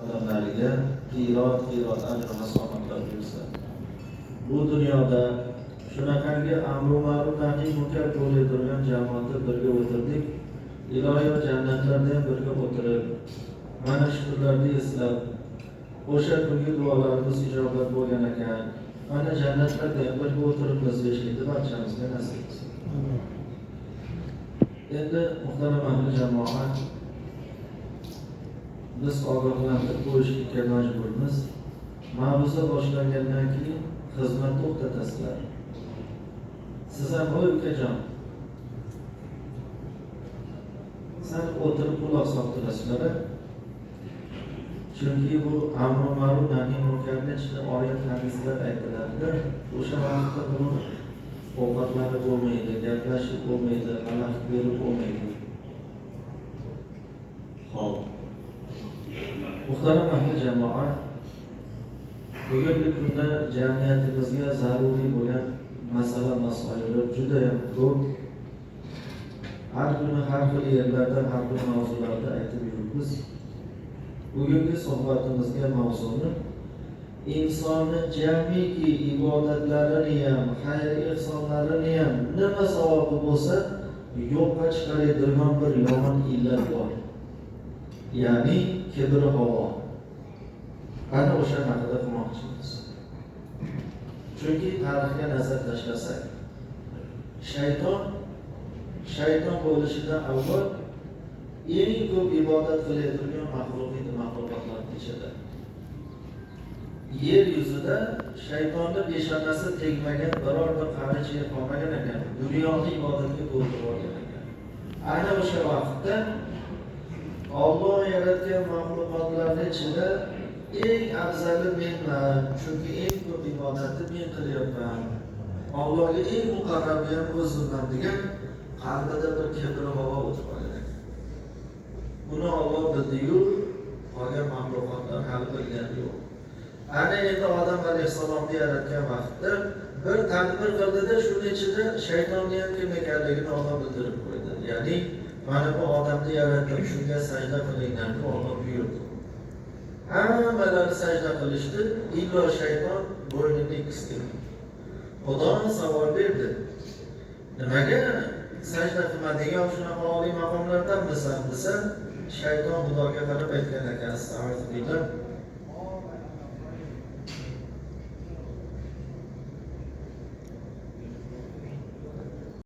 Odamlariga qiyrat qiyrat ajr hasonatlar bersin. Bu dunyoda shunaqangi amru ma'ruf nahiy munkar bo'ladigan jamoatda birga o'tirdik. Ilohiy jannatlarda ham birga o'tirib, mana shu kunlarni eslab, o'sha kungi duolarimiz ijobat bo'lgan ekan. Mana jannatlarda ham birga o'tiribmiz deyishlikni barchamizga nasib qilsin. Endi muhtaram ahli jamoat, biz ogohlantirib qo'yishlikka majburmiz. Ma'ruza boshlangandan keyin xizmat to'xtatasizlar. Siz ham voy ukajon, san o'tirib quloq solib turasizlar. Chunki bu amri ma'ruf nahiy munkarni ichida oyat hadislar aytiladi. O'sha vaqtda buni ovqatlanib bo'lmaydi, gaplashib bo'lmaydi, xalaqit berib bo'lmaydi. Xo'p. Muhtaram ahli jamoat, bugungi kunda jamiyatimizga zaruriy bo'lgan masala masoillar juda ham ko'p. Har kuni har xil yerlarda har xil mavzularda aytib yuribmiz. Bugungi suhbatimizga mavzuni insonni jamiki ibodatlarini ham, xayr ihsonlarini ham nima savobi bo'lsa yo'qqa chiqaradigan bir yomon illat bor. Ya'ni kibr havo. Ana o'sha haqida qilmoqchimiz. Chunki tarixga nazar tashlasak, shayton bo'lishidan avval eng ko'p ibodat qiladigan maxluq edi maxluqotlar ichida. Yer yuzida shaytonni peshonasi tegmagan biror bir qarich yer qolmagan ekan. Dunyoni ibodatga to'ldirib olgan ekan. Ana o'sha vaqtda Alloh yaratgan maxluqotlarning ichida eng afzali menman, chunki eng ko'p ibodatni men qilyapman. Allohga eng muqarrabi ham o'zimman degan qalbida bir kibr havo o'tib olgan ekan. Buni Alloh bildi-yu, qolgan maxluqotlar hali bilgani yo'q. Ana endi Odam alayhissalomni yaratgan vaqtda bir tadbir qildida, shuning ichida shaytonni ham kim ekanligini Alloh bildirib qo'ydi. Ya'ni mana bu odamni yaratdim, shunga sajda qilinglar deb Alloh buyurdi. Hammalari sajda qilishdi, illo shayton bo'ynini egdi. Xudo savol berdi. Nimaga sajda qilmading, yo shunaqa oliy maqomlardanmisan desa, shayton Xudoga qarab aytgan ekan, astag'firullah.